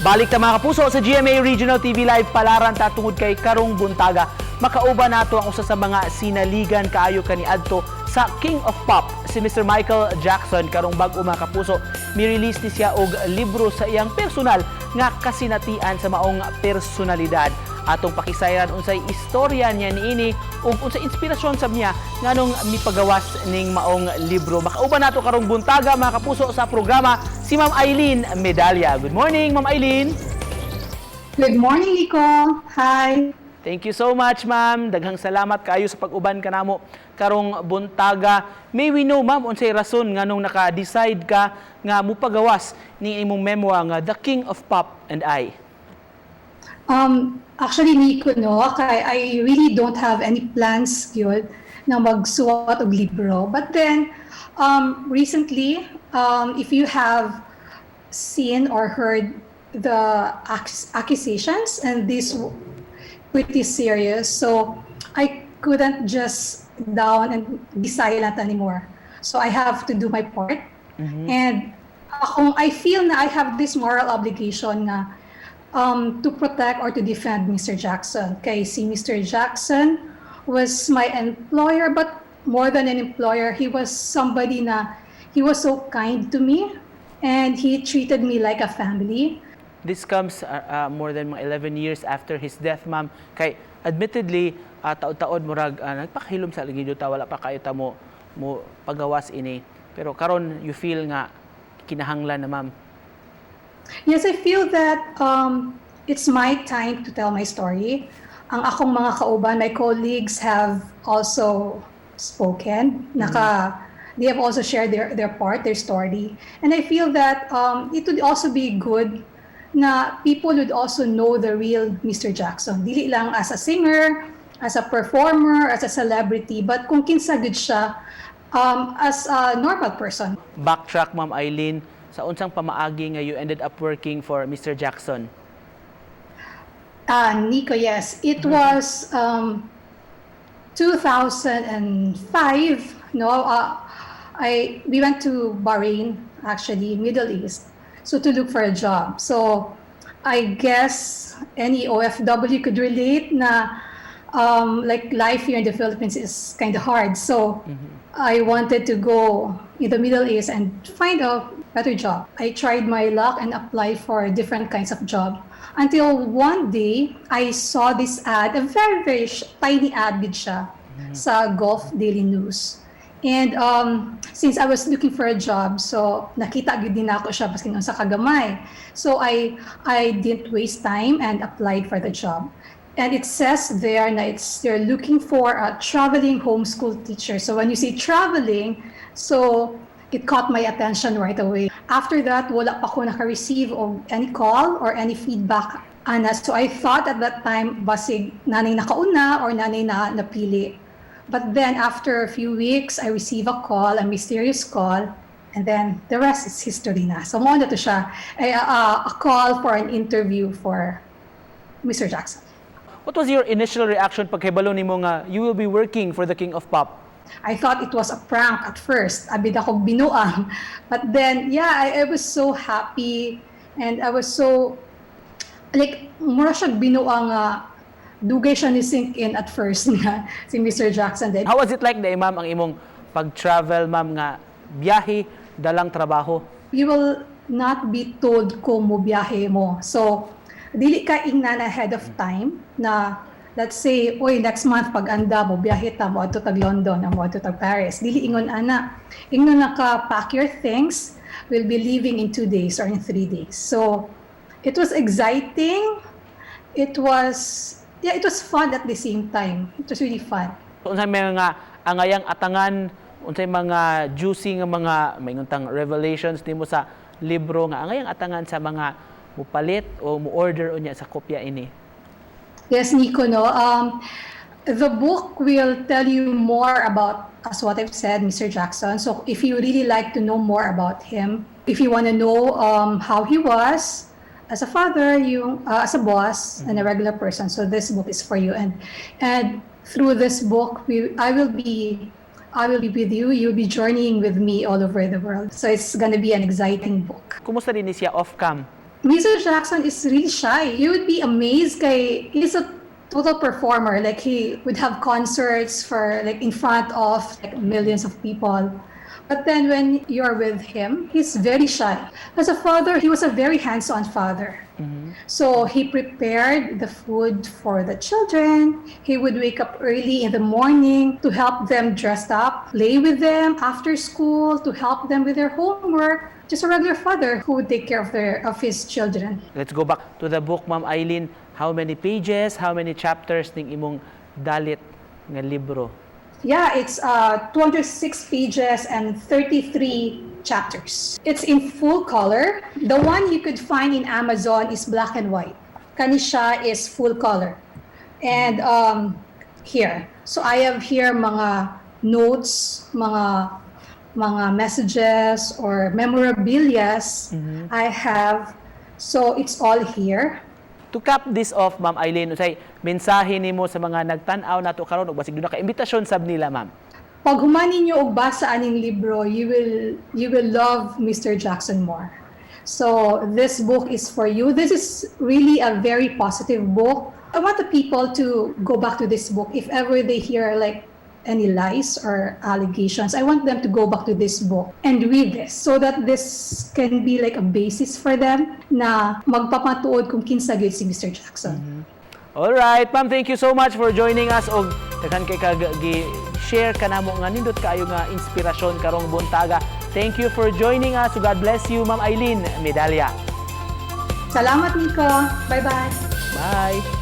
Balik ta, mga kapuso, sa GMA Regional TV Live. Palaran ta tungod kay karong buntaga makauban nato ang usa sa mga sinaligan kaayo kaniadto sa King of Pop, si Mr. Michael Jackson. Karong bag-o, mga kapuso, mi-release ni siya og libro sa iyang personal nga kasinatian sa maong personalidad. Atong pakisayran unsay istorya niya niini ug unsay inspirasyon sab niya nganong mipagawas ning maong libro. Makauban nato karong buntaga, mga kapuso, sa programa si Ma'am Eileen Medalla. Good morning, Ma'am Eileen. Good morning, Nico. Hi. Thank you so much, ma'am. Daghang salamat kayo sa pag-uban kanamo karong buntaga. May we know, ma'am, unsay rason nganong naka-decide ka nga mupagawas ni imong memoir nga The King of Pop and I? Actually, Nico, no, kay I really don't have any plans gyud na magsuwat og libro. But then, recently, if you have seen or heard the accusations, and this pretty serious, so I couldn't just down and be silent anymore. So I have to do my part. And akong I feel na I have this moral obligation nga to protect or to defend Mr. Jackson. Kay si Mr. Jackson was my employer, but more than an employer, he was somebody na he was so kind to me and he treated me like a family. This comes more than mga 11 years after his death, ma'am. Kay admittedly, taod-taod murag nagpakahilom sa lagi ta, wala pa kayo ta mo pagawas ini. Pero karon you feel nga kinahanglan na, ma'am. Yes, I feel that it's my time to tell my story. Ang akong mga kauban, my colleagues have also spoken. They have also shared their part, their story. And I feel that it would also be good na people would also know the real Mr. Jackson. Dili lang as a singer, as a performer, as a celebrity, but kung kinsa gud siya as a normal person. Backtrack, Ma'am Eileen, sa unsang pamaagi nga you ended up working for Mr. Jackson? Ah, Nico, yes. It was 2005. No, I we went to Bahrain, actually, Middle East, so to look for a job. So I guess any OFW could relate na like life here in the Philippines is kind of hard. So I wanted to go in the Middle East and find a better job. I tried my luck and applied for different kinds of job until one day I saw this ad, a very, very tiny ad gid siya sa Gulf Daily News. And since I was looking for a job, so nakita gid din ako siya baskin sa kagamay. So I didn't waste time and applied for the job. And it says there na it's they're looking for a traveling homeschool teacher. So when you say traveling, so it caught my attention right away. After that, wala pa ko naka-receive of any call or any feedback ana. So I thought at that time, basig naa nay nakauna or naa nay na napili. But then after a few weeks, I received a call, a mysterious call, and then the rest is history na. So mao na to siya, a call for an interview for Mr. Jackson. What was your initial reaction pagkahibalo nimo nga you will be working for the King of Pop? I thought it was a prank at first. Abi nako binuang. But then, yeah, I was so happy and I was so, like, mura siya binuang nga dugay siya ni sink in at first nga si Mr. Jackson. Then, How was it like diay, ma'am, ang imong pag-travel, ma'am, nga biyahe dalang trabaho? You will not be told kung mo biyahe mo. So, dili ka ingnan ahead of time na let's say, oy, next month pag anda mo biyahe ta mo adto tag London, mo adto tag Paris. Dili ingon ana. Ingnon na ka, "Pack your things, we'll be leaving in 2 days or in 3 days." So, it was exciting. It was, yeah, it was fun at the same time. It was really fun. Unsay mga angayang atangan, unsay mga juicy nga mga maingon tang revelations nimo sa libro nga angayang atangan sa mga mupalit o mu order unya sa kopya ini? Yes, Nico, no. The book will tell you more about, as what I've said, Mr. Jackson. So if you really like to know more about him, if you want to know how he was as a father, you as a boss, and a regular person, so this book is for you. And through this book, we I will be with you. You'll be journeying with me all over the world. So it's gonna be an exciting book. Kumusta din ni siya off cam? Mr. Jackson is really shy. You would be amazed kay he's a total performer. Like, he would have concerts for, like, in front of, like, millions of people. But then when you're with him, he's very shy. As a father, he was a very hands-on father. So he prepared the food for the children. He would wake up early in the morning to help them dress up, play with them after school, to help them with their homework. Just a regular father who would take care of his children. Let's go back to the book, Ma'am Eileen. How many pages, how many chapters ning imong dalit nga libro? Yeah, it's 206 pages and 33 chapters. It's in full color. The one you could find in Amazon is black and white. Kani siya is full color. And here, so I have here mga notes, mga messages or memorabilias I have. So it's all here. To cap this off, Ma'am Eileen, unsay mensahe nimo sa mga nagtan-aw nato karon ug basig duna ka imbitasyon sab nila, ma'am? Pag human ninyo og basa aning libro, you will love Mr. Jackson more. So this book is for you. This is really a very positive book. I want the people to go back to this book if ever they hear, like, any lies or allegations. I want them to go back to this book and read this so that this can be like a basis for them na magpapatuod kung kinsa gyud si Mr. Jackson. All right, ma'am, thank you so much for joining us og daghan kay kag gi-share kanamo nga nindot kaayo nga inspirasyon karong buntaga. Thank you for joining us. God bless you, Ma'am Eileen Medalla. Salamat, Nico. Bye-bye. Bye.